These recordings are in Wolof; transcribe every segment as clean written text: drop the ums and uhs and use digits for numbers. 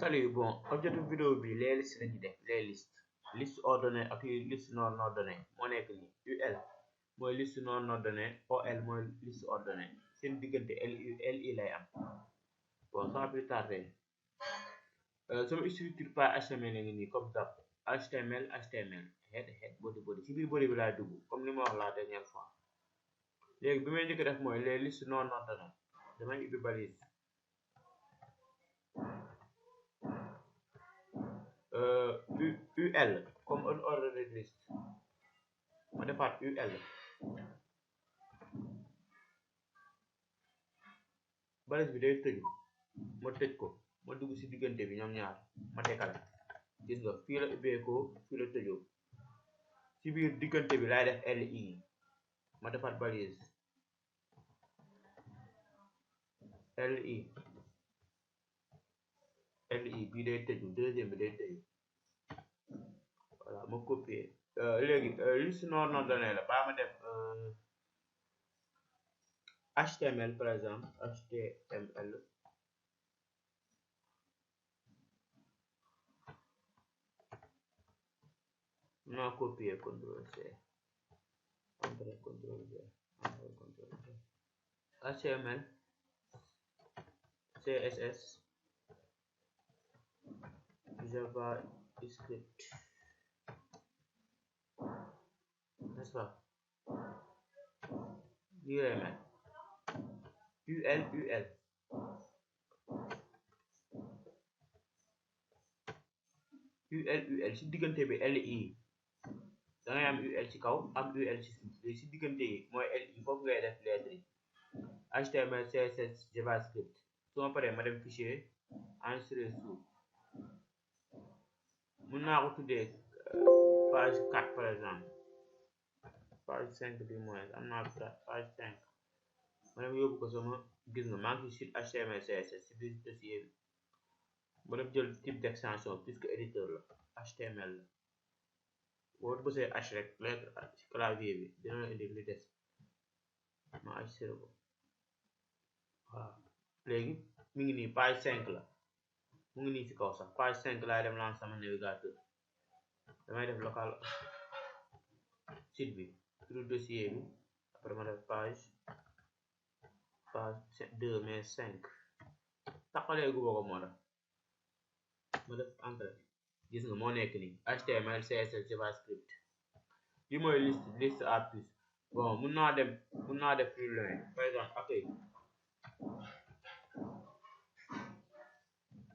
Salut, bon, objectif vidéo bi les listes lañu def les liste ordonnée ak liste non ordonnée moo nekk nii UL mooy liste non ordonnée OL mooy liste ordonnée seen diggante LI lay am. Bon, sans plus tarder sama structure par HTML ngi nii comme ça HTML head body ci biir body bi laay dugg comme ni ma wax la dernière fois. Léegi bi may njëkk def mooy les listes non ordonnées damay ubbi balise UL comme unordered list ma defaat UL balise bi day tëju ma tëj ko ma dugg ci diggante bi ñoom ñaar ma tekkale gis nga fii la ubbeekoo fii la tëjoo ci biir diggante bi laay def LI ma defaat balise LI bii day tëju deuxième bi day tëju voilà ma copier léegi liste non ordonnée la ba ma def HTML par exemple HTML naa copier CTRL-C CTRL-V CTRL-V HTML CSS JavaScript n'est-ce pas lii lay mel UL ci diggante bi LI da ngay am UL ci kaw am UL ci suuf léegi ci diggante yi mooy LI foofu ngay def lettre yi HTML CSS JavaScript su ma paree ma dem fichier enregistrer suuf mën naa ko tuddee page 4 par exemple page 5 du moins am naa page 5 ma dem yóbbu ko sama gis nga maa ngi ci site HTML CSS ci biir dossier bi ma dem jël type d'extension puisque éditeur la HTML la boo bësee H rek lettre ci clavier bi dina la indi li des ma enregistré ko waaw léegi mi ngi nii page 5 la mu ngi nii ci kaw sax page 5 laay dem lancer sama navigateur damay def local site bi turu dossier bi après ma def page 2 mais 5 taxalee gu ko moo tax ma def entrée gis nga moo nekk nii HTML CSS JavaScript li mooy liste à plus bon mun naa def plus loin par exemple accueil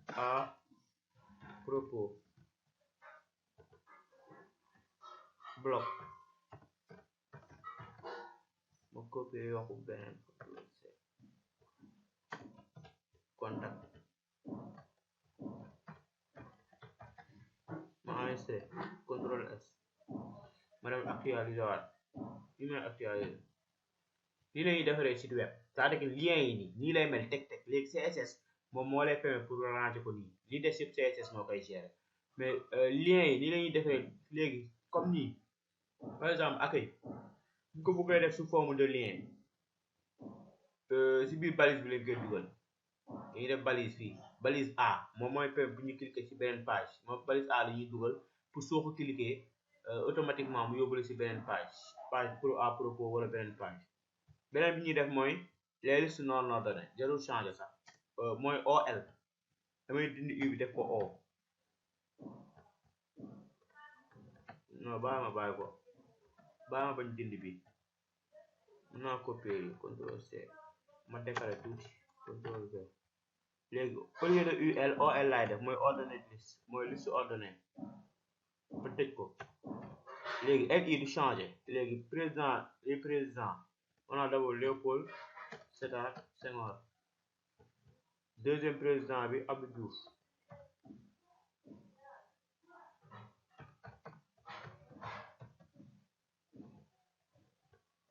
à propos bloc ma copier yokku beneen contact ma enregistré CTRL-S ma dem actualiser waat li may actualiser lii la ñuy defaree site web c'est-à-dire que lien yi nii lay mel teg léegi CSS moom moo lay permettre pour ranger ko nii li des yëpp CSS moo koy gérer mais lien yi nii la ñuy defaree léegi comme nii par exemple accueil ñu ko bëggee def sous forme de lien si biir balise bi lañ koy dugal dañuy def balise fii balise A moom mooy permettre bu ñu cliquer ci beneen page moom balise A la ñuy dugal pour soo ko cliquer automatiquement mu yóbbu la ci beneen page à propos wala beneen page beneen bi ñuy def mooy les listes non ordonnées jarul changer sax mooy OL damay dindi U bi def ko O non bàyyi ko bañ dindi bi mën naa copier yi CTRL-C ma décaler tuuti CTRL-V léegi au lieu de UL OL laay def mooy ordonnée liste mooy liste ordonnée ma tëj ko léegi LI du changer léegi président on a d'abord Léopold Sédar Senghor deuxième président bi Abdou Diouf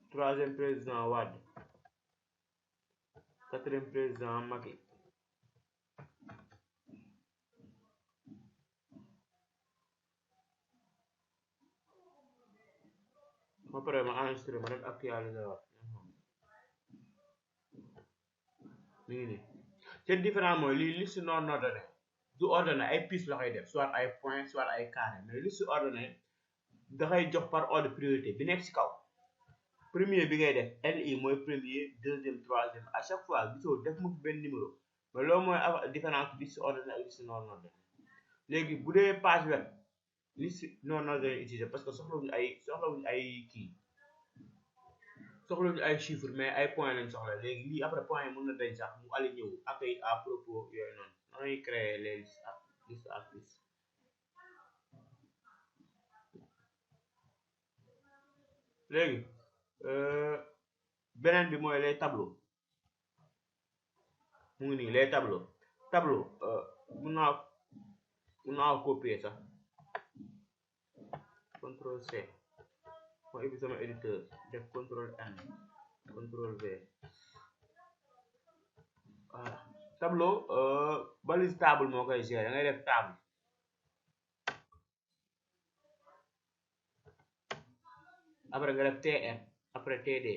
troisième président Wade quatrième président Macky ma pare ma enregistré ma def actualiser waat mi ngi nii seen différence mooy lii liste non ordonnée du ordonnée ay pièces la koy def soit ay points soit ay carré mais liste ordonnée dafay jox par ordre de priorité bi nekk ci kaw premier bi ngay def LI mooy premier deuxième troisième à chaque fois gisoo def mu benn numéro mais loolu mooy différence liste ordonnée ak liste non ordonnée léegi bu dee page web liste non ordonnée utilisé parce que soxlawuñu ay chiffres mais ay points lañ soxla léegi lii après point yi mën na dañ sax mu aligné wu ak ay à propos yooyu noonu noonu créer les listes ak liste léegi beneen bi mooy les tableaux mu ngi nii les tableaux mun naa copier sax contrôle C moo ubbi sama éditeur def contrôle N contrôle V voilà tableau balise table moo koy gérer da ngay def table après nga def TR après TD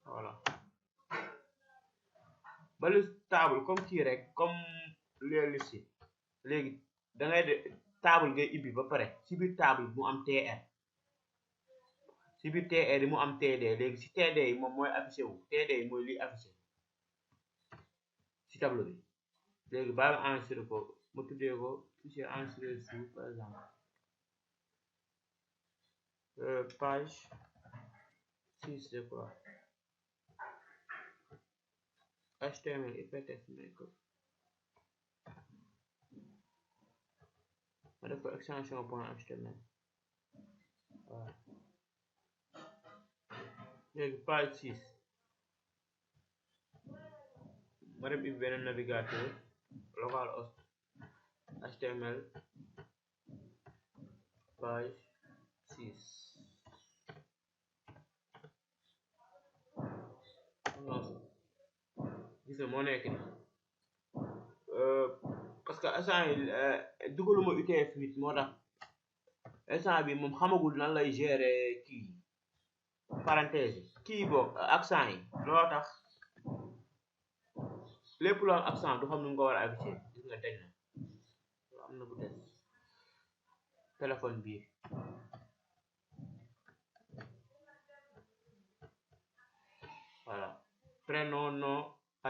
voilà balise table comme kii rek comme les listes léegi da ngay def table ngay ibbi ba pare ci biir table mu am TR ci biir TR yi mu am TD léegi ci TD yi moom mooy affiché wu TD yi mooy liy affiché ci tableau bi léegi baa nga enregistré ko ma tuddee ko fichier enregistré sous par exemple page 6 je crois HTML IPTF makeup ma def ko extension point HTML voilà léegi page 6 ma dem ubbi beneen navigateur localhost HTML page 6 gis nga moo nekk ni parce que instant yi dugaluma UTF-8 moo tax instant bi moom xamagul nan lay gérer kii parenthèse kii boog accent yi loo tax lépp loo am accent du xam nu nga ko war a afficher gis nga dañ na am na bu des téléphone bii voilà prénom nom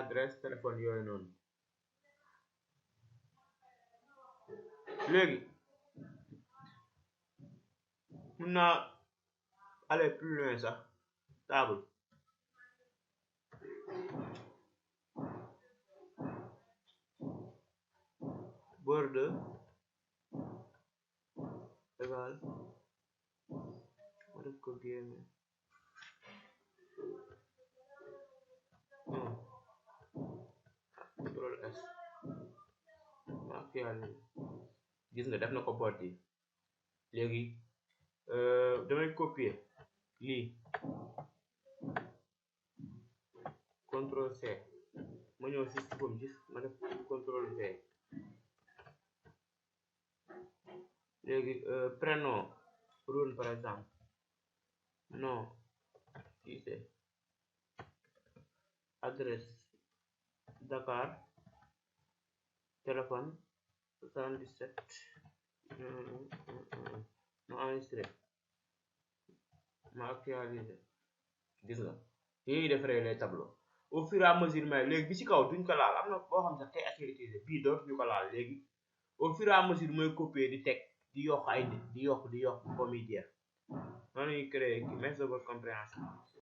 adresse téléphone yooyu noonu léegi mun naa aller plus loin sax table border égal ma def ko guillemets contrôle S ma actualiser gis nga def na ko bot yi léegi damay copier lii contrôle C ma ñëw si comme gis ma def contrôle V léegi prénom Ron par exemple nom Cissé adresse Dakar téléphone 77 ma enregistré ma actualisé gis nga yooyu defaree les tableaux au fur et à mesure mais léegi bi ci kaw duñ ko laal am na boo xam sax tey ak utilisé bii dootuñu ko laal léegi au fur et à mesure mooy copier di teg di yokk ay nit di yokk ba muy jeex noonu ñuy créer merci de votre compréhension